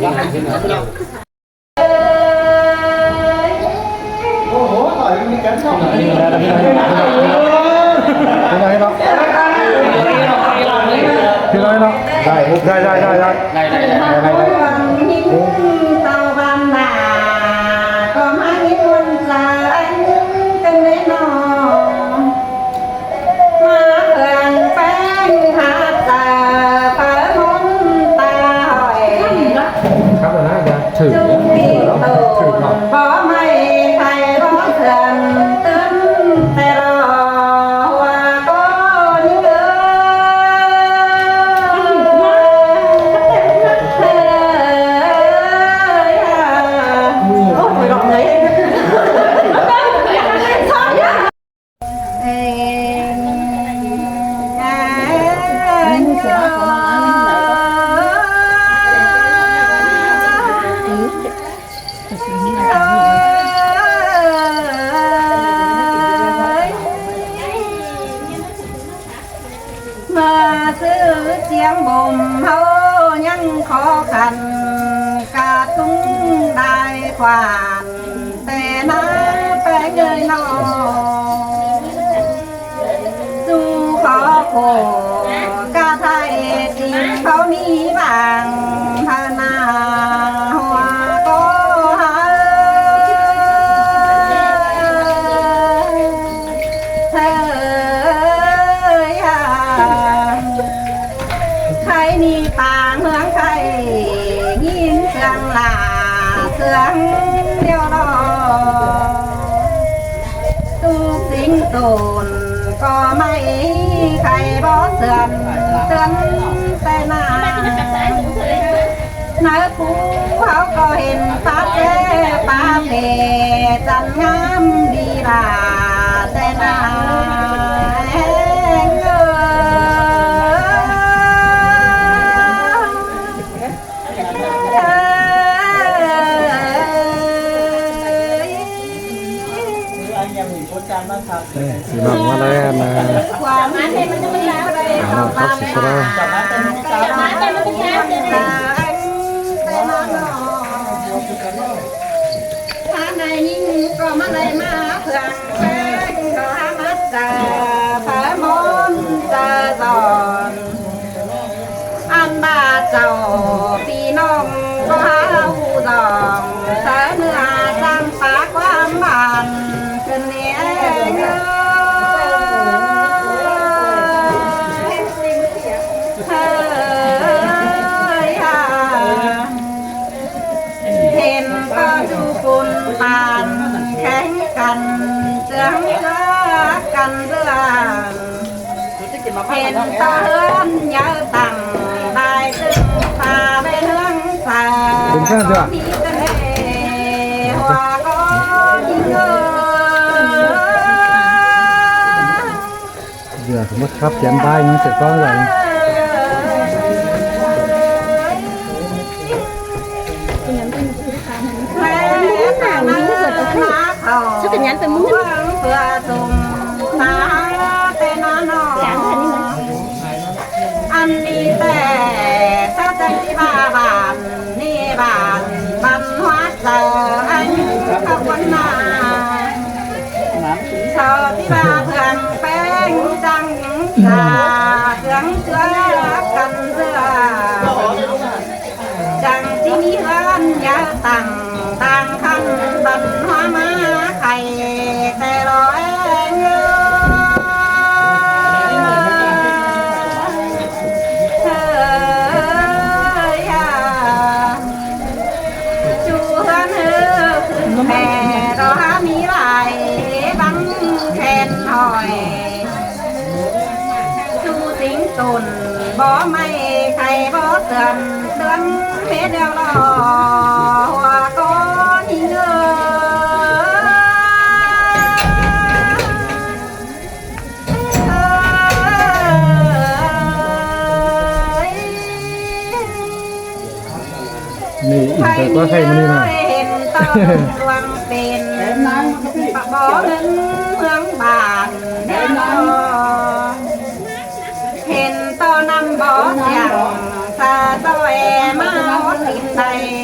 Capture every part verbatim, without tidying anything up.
Thế nào, thế nào? Thế nào, thế nào? Dài, dài, dài, dài, dài. Dài, dài, dài. Dài, dài, dài. Tao ban nà, có má ít muôn giờ anh cưng đến nọ. Má hương phén hát giờ phở môn ta hỏi. Khắp rồi đó, dạ. Thử. Chung đi tồn, bỏ mây thay bỏ sườn, tươn tè lò, hoa có những đứa. Ôi, đọc đấy. Mà sự chiếng bùm hâu nhăng khó khăn, cả tung đài khoản, tê ná pé người nọ. Dù khó khổ, cả thầy tìm hâu mi vàng, thà nà hoa có hơ. Thơ ya. Khay ni pang hương khay, nhìn sương lạ sương điêu đỏ. Tu sinh tồn có may khay bó sườn tươn tê na. Nớ phú háo có hên pá tê pá tê chăn ngắm đi là tê na. Ê, chị Mộng qua đây ăn, à, à, nó khóc xịt ra. Tháng này nhìn có mà đây mà phượng phượng có hát giờ phải môn giờ giòn. Ăn ba chầu pì nông có háo dòng, sớ nưa sang phá quán bàn cơn ế ngơ. Hơi hà. Hên có du phun bàn kháng căn, chướng lá căn dưa. Hên to hơn nhớ tặng bài tư pha bên hương xa. Đúng chưa? Có đi tê hoa có đi ngơ. Giờ cũng mất khắp chén bái nó sẽ có rồi. Sao tin nhắn tin mướn. Ăn đi tê, sao tin đi bà bạn, đi bạn, bạn hóa giờ anh không quên mà. Sao đi bà phượng phén trăng xa, phượng chúa căn dưa. Chẳng chỉ mi hương nhớ tặng, tặng khăn văn hóa má khay tê lo eng. Hơi à. Chú hớn hư khứng mẹ đó há mi lai băng khen hỏi. Chú tính tồn bó may khay bó sườn tươn phế đeo lo hoa có đi ngơ. Nị, ỉm tơi ꞌquá khay ꞌmự ꞌnị ꞌnạ. Hên to luông tên, bó hớn hương bản, hên to năm bó siang, sa soi ma hót tin tay.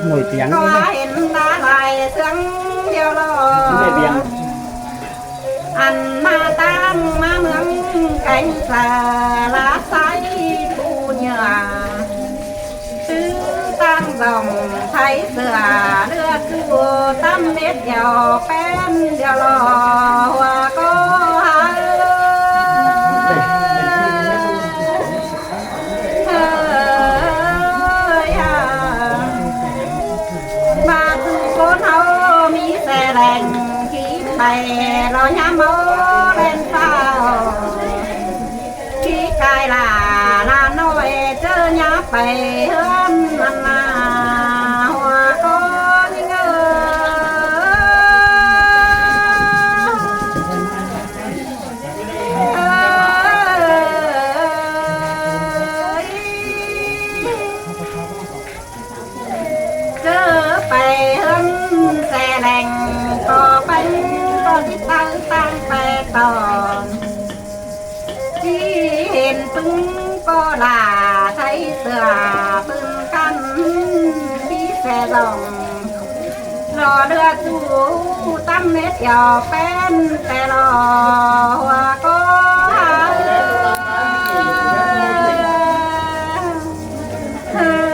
Nổi tiếng. Có hên đã lại sướng điêu lo. Nổi tiếng. Ăn mà tăng mà mướn cánh xa lá sai phù nhựa. Tứ tăng dòng thái sửa đưa chùa tâm nếp đèo pén đèo lo hùa có hái. Hơi à. Mà tu cốn hâu mi xe đèn, khi bay lo nhắm máu lên sao. Khi cài là là nôi chớ nhá bay hơn ăn mà hùa có những ơi. Chớ bay hơn xe lành có bánh có đi tao tăng bay tòn. Chỉ hên pưng có là thấy sửa pưng căn đi xe lòng. Lo đưa chú tâm nếp eo pén xe lo hùa có hả. Hơi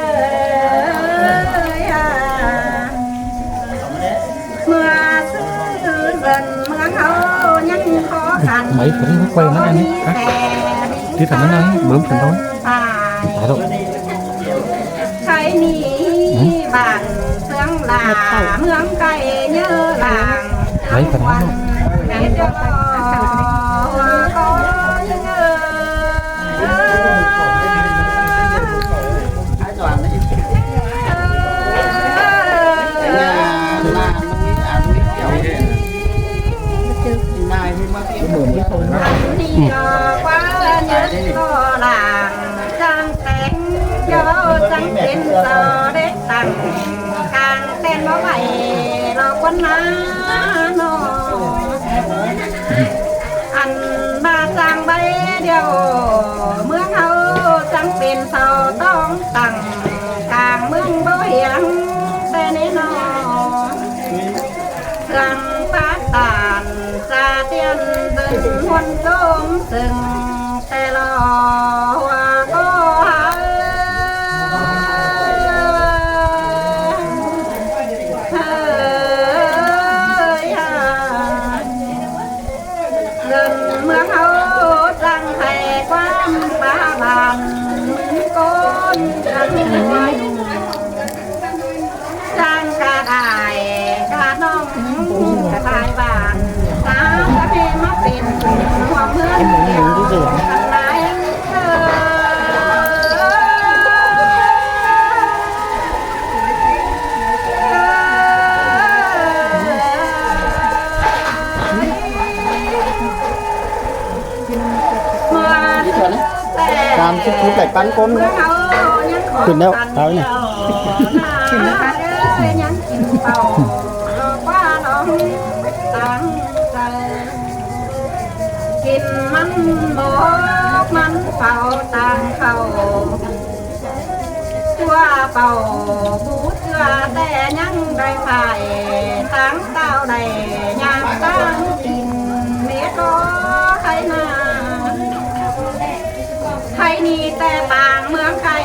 à. Mưa xứ dần mưa hâu nhắc khó khăn. Mấy phút nó quay nó ăn đi. Hả? Đi thẳng nó ăn, bướm thẳng thôi. Phải rồi. Thấy mi bản sướng là mương cây nhớ làng. Mấy phần nó. Để cho có những Ăn ba sang bay điêu mương hâu sang pên sau tong tăng, cang mương bố hiếng tê nê nô. Sương phát tàn xa tiên dân huân tôm sừng tê lo hùa có hả. Hơi hả. Gần mương hâu trăng hay quán ba bàn mương côn trăng. Trăng cả đại cả nông cả đại bàn. Sao có thể mắc tiền của mương. Ăn nái. Kỹ thuật đấy. Làm cái phút đẩy bắn côn.ขึ้นแล้ว เอาเนี่ย Kinh mắn mộc mắn pháo tàng khẩu. Tua pau bút tua te nhăng đai phải táng tao đai nhang táng tin mê có khay na. Khay ni te pang mương khay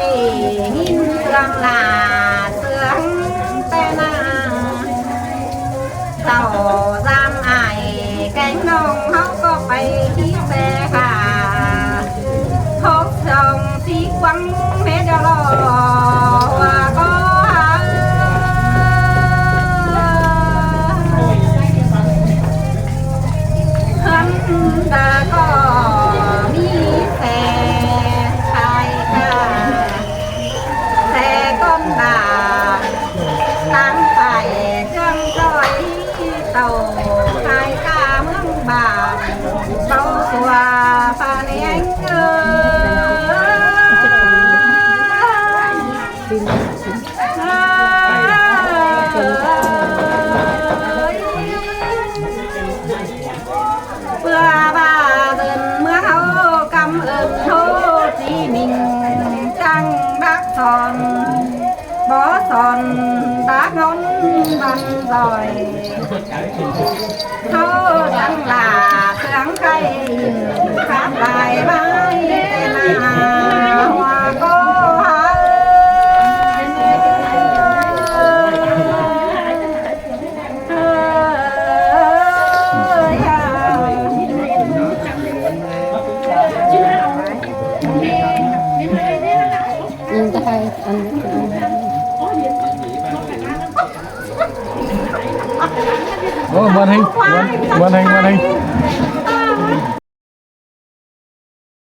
hin sương là sương te na. Sau dăm ai kéng nông hốc có pay đi xe khả. Hốc sông xí quăng mê đo lo hùa có hả. Hân đã có mi xe khai cả. Xe con bà tăng phải trương trôi tàu khai cả mương bà. Báu xua pha nén cơ. Bưa ba dân mưa hâu căm ơn Hồ Chí Minh trăng bác son. Bó son văn giỏi. Hâu đăng là sướng khay khắp lai vai na hoa cô hơ. Ôi, màn hình, màn, màn hình, màn hình.